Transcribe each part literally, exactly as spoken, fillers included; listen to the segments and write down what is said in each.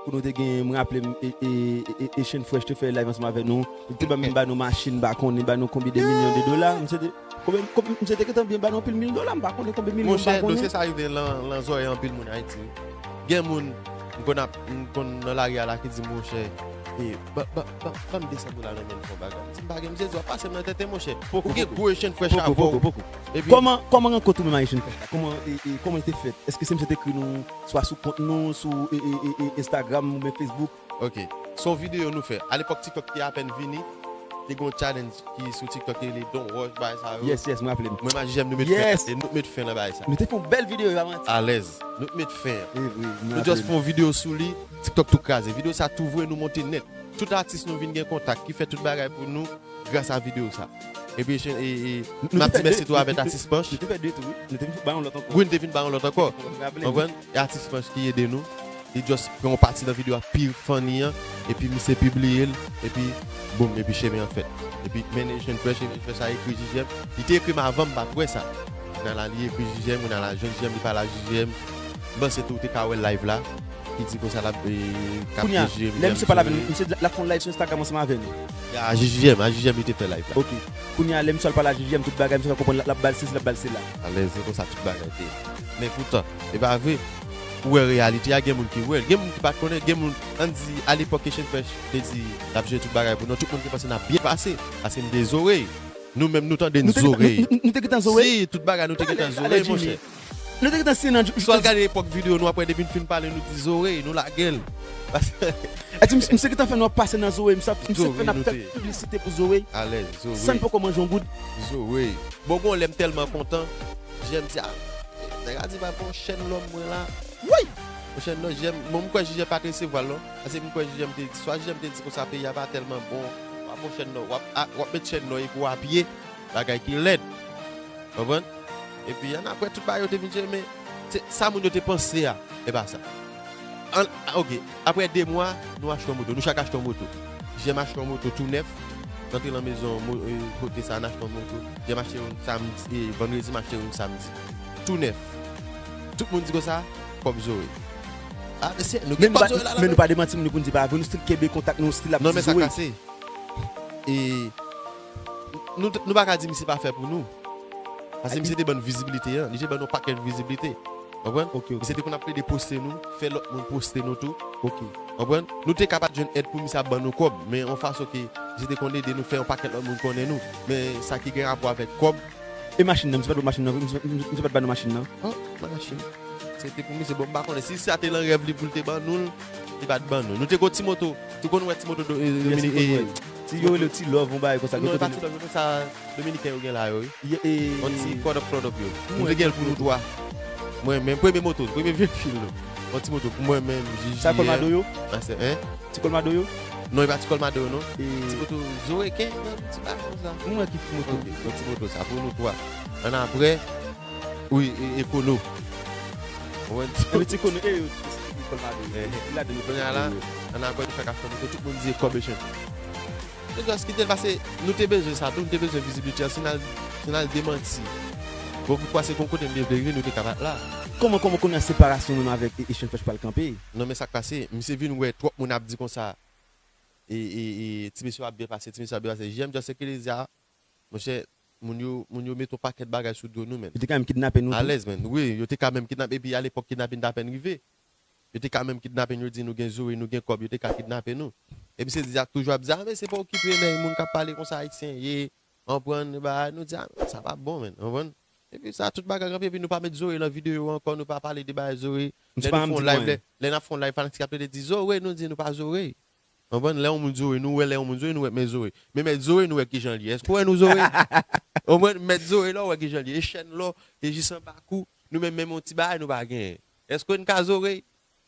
Pou nou te gen, mwen raple m, e, e, e, e, Shane Fresh te fè live ansanm avè nou. Li te ban m, ba nou machin, m pa konnen, ba nou konbyen de milyon de dola. Misye te, konbyen, konbyen, misye te gentan byen ba nou anpil mil dola, m pa konnen konbyen milyon, m pa konnen. Monchè, dosye sa rive lan, lan zòrèy anpil moun Ayiti. Gen moun, m konn ap, m konn nan lari a la ki di, monchè, e, ban, ban, ban, ban m de san dola nan men m fè yon bagay. M di, m pa gen, misye di, w ap pase m nan tenten, monchè. Ou gen gwo Shane Fresh avè w. Epi kòman, kòman rankont ou menm ak Shane Fresh la? Kòman, e, e, kòman li te fèt? Èske se misye te ekri nou swa sou kont nou, sou, e, e, e, e, Instagram oubyen Facebook? Ok. Se yon videyo nou fè. Alepòk TikTok te apèn vini, te gen yon challenge ki sou TikTok ki rele Don Rush, bagay sa yo. Yes, yes, mwen raple m. Mwen menm ak Jijèm nou met fen, e nou t met fen nan bagay sa. Nou te fè yon bèl videyo, e pa manti. Alèz. Nou t met fen. E vre, mwen raple m. Nou just fè yon videyo sou li, TikTok tou kraze. Videyo sa tou voye nou monte nèt. Tout atis nou vin gen kontak, ki fè tout bagay pou nou gras a videyo sa. Epi, e, e, m ap di mèsi tou avèk Atis Panch. Nou te fè de tou, wi. Nou te vin ba yon lòt ankò. Wi, nou te vin ba yon lòt ankò. Mwen raple m. Konprann? E Atis Panch ki ede nou. Li just pran yon pati nan videyo a pi funny an, epi misye pibliye l, epi boum, epi chemen an fèt. Epi men Asian Fresh, Asian Fresh a ekri Jijèm. Li te ekri m avan, m pa t wè sa. Nan la, li ekri Jijèm, nan la, jwenn Jijèm, li pale a Jijèm. M panse tou ou te ka wè live la. Ki di konsa l ap, e, k ap Jijèm, lè misye pale avè nou, misye di l ap fè yon live sou Instagram ansanm avè nou. A Jijèm, a Jijèm li te fè live la. Ok. Kounye a, lè misye al pale a Jijèm, tout bagay, misye fè konprann l ap ba l sesi, l ap ba l sela. Alèz, se konsa tout bagay te ye. Men poutan, e pa vre. Ou wè reyalite a, gen moun ki wè l, gen moun ki pa t konnen, gen moun, ann di, alepòk Asian Fresh te di l ap jere tout bagay pou nou, tout moun te panse n ap byen pase, paske n gen zorèy. Nou menm, nou tande n zorèy. Nou te gentan, nou, nou, nou te gentan zorèy? Si, tout bagay nou te gentan zorèy, monchè. Nou te gentan siyen nan. Si w al gade epòk videyo nou, apre depi n fin pale, nou di zorèy, nou lage l. Paske. E ti, misye gentan fè nou ap pase nan zorèy, misye ap, misye fè n ap fè piblisite pou zorèy. Alèz, zorèy. San n poko manje yon goud. Zorèy. Bon, gon lè m tèlman kontan, Jijèm di, a, nèg la di, pa pran chèn lòm mwen la. Woy! Pran chèn lòm, Jijèm, bon, m kwè Jijèm pa t resevwa l, non. Paske m kwè Jijèm te di, swa Jijèm te di konsa, peyi a pa tèlman bon, w ap pran chèn lòm, w ap, a, w ap met chèn lòm epi w apiye, bagay ki lèd. Konprann? Epi, ann apre, tout bagay yo te vin jere, men se, sa moun yo te panse a, e pa sa. An, ok, apre de mwa, nou achte yon moto, nou chak achte yon moto. Jijèm achte yon moto tou nèf, rantre nan mezon mo-, e, kote sa, n achte yon moto. Jijèm achte youn samdi, e, vandredi, m achte youn samdi. Tou nèf. Tout moun di konsa, kòb Zoe. A, mesye, nou gen kòb Zoe la, non? Men nou pa demanti moun pou n di pa vre, nou still kenbe kontak, nou still ap di Zoe. Non, men sa k pase. E, nou, nou pa ka di misye pa fè pou nou. Paske misye te ban n vizibilite an, li te ban nou pakèt vizibilite. Konprann? Ok, ok. Misye te konn ap plede poste nou, fè lòt moun poste nou tou. Ok. Konprann? Nou te ka pa t jwenn èd pou misye ap ban nou kòb, men yon fason ke misye te konn ede nou fè yon pakèt lòt moun konnen nou. Men sa ki gen rapò avèk kòb. E machin nan, misye pa t ba nou machin nan, misye, misye pa t ba nou machin nan. Oh, machin. Se te pou misye, bon, m pa konnen si sa te nan rèv li pou l te ban nou l, li pa t ban nou. Nou te gon ti moto, tou konn wè ti moto do-, e, Domini-, e, ti yo rele ti love, yon bagay konsa. Non, e pa ti love, yo konn sa Dominiken yo gen la yo, wi. Yon ti kòdòp, kòdòp yo. Nou te gen l pou nou twa. Mwen menm, premye moto, premye vye fil nou. Yon ti moto pou mwen menm, Jiji. Sa kòlmado yo? Mastè, en? Ti kòlmado yo? Non, e pa ti kòlmado yo, non. Ti moto Zoe kenz nan, ti bagay konsa. Mwen ki moto. Ok, yon ti moto sa, pou nou twa. Ann apre, wi, e, Ekono. Ou wè, ti moto. Ti Ekono, e, yo, ti kòlmado yo. Ladan yo. Kounye a la, ann apre, nou fè ka fè moto, tout moun di e kòb echanj. Se just kite l, paske nou te bezwen sa tou, nou te bezwen vizibilite an, si n al, si n al demanti. Bon, poukwa se gon kote n te vle rive, nou te ka pa t la. Kòman, kòman kounye a separasyon menm avèk Asian Fresh pral kanpe? Non, men sa k pase, misye vin wè twòp moun ap di konsa, e, e, e, ti mesye ap byen pase, ti mesye ap byen pase. J M just eklere di a, monchè, moun yo, moun yo met yon pakèt bagay sou do nou, menn. Yo te ka menm kidnape nou tou. Alèz, menn. Wi, yo te ka menm kidnape, epi alepòk kidnapin t apèn rive. Yo te ka menm kidnape n, yo di nou gen Zoe, nou gen kòb, yo te ka kidnape nou. Epi se di a toujou ap di, a, men se pa okipe nèg moun k ap pale konsa ayisyen ye, konprann, bagay, nou di, a, sa pa bon, menn, konprann. Epi sa, tout bagay kanpe, epi nou pa met Zoe nan videyo ankò, nou pa pale de bagay Zoe. Lè nou fè yon live, lè, lè n ap fè yon live, fanatik ap rele di, Zoe, nou di nou pa Zoe. Konprann? Lè yon moun Zoe, nou wè lè yon moun Zoe, nou wè men Zoe. Men mèt Zoe, nou wè kijan l ye. Èske w wè nou Zoe? Konprann? Mèt Zoe la, w wè kijan l ye. E chèn la, e jis anba kou, nou menm, menm yon ti bagay, nou pa genyen. Èske n ka Zoe?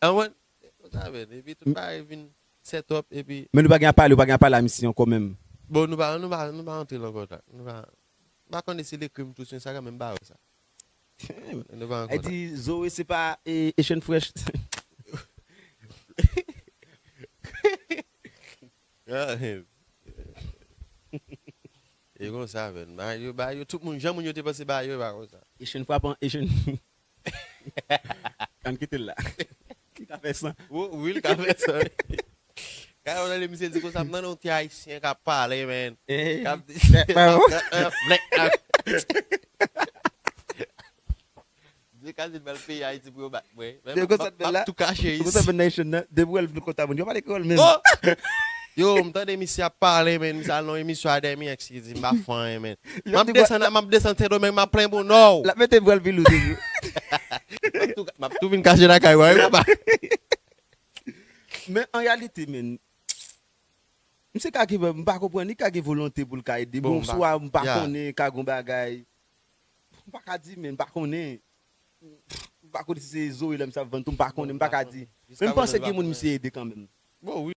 Konprann? Se konsa, menn. Epi tout bagay vin set up, epi. Men nou pa gen a pale, ou pa gen a pale a misye ankò menm. Bon, nou pa, nou pa, nou pa antre nan kontak. Nou pa, m pa konnen si l ekri m tou sou Instagram, men m pa wè sa. Nou pa an kontak. Di Zoe se pa, e, Asian Fresh. E konsa, menn. Bagay yo, bagay yo, tout moun, jan moun yo te panse bagay yo, e pa konsa. Asian frapan, Asian. Ann kite l la. Fè san. Wi, wi, l ka fè sa. Kay ou tande misye di konsa, m tande yon ti ayisyen k ap pale, men. Eh, K ap di. Black Power. Black Power. Dieu ka di bèl peyi Ayiti pou yo bat mwen. Men Yo m konsa ap- m la. ap tou kache Ou konsa isi. Nation nan, depi w al vin konta moun, yo pale kreyòl menm. Oh! Yo, m tande misye ap pale, men. Misye al nan emisyon a dèmi, ex, li di, m pa fè anyen, men. M ap desann, m ap desann Sendomeng, m ap plen bon, non. La mete bwèl vilou toujou. M ap tou- m ap tou vin kache lakay, wè, papa. Men an reyalite, men, misye ka gen, m pa konprann, li ka gen volonte pou l ka ede. Bon, Bon, m pa- swa m pa ya. konnen, ka gen bagay. M pa ka di, men m pa konnen. M pa konnen si se Zoe lè misye ap vann tou, m pa konnen, m pa ka di. Men m panse gen moun misye ede kanmenm. Bon, wi.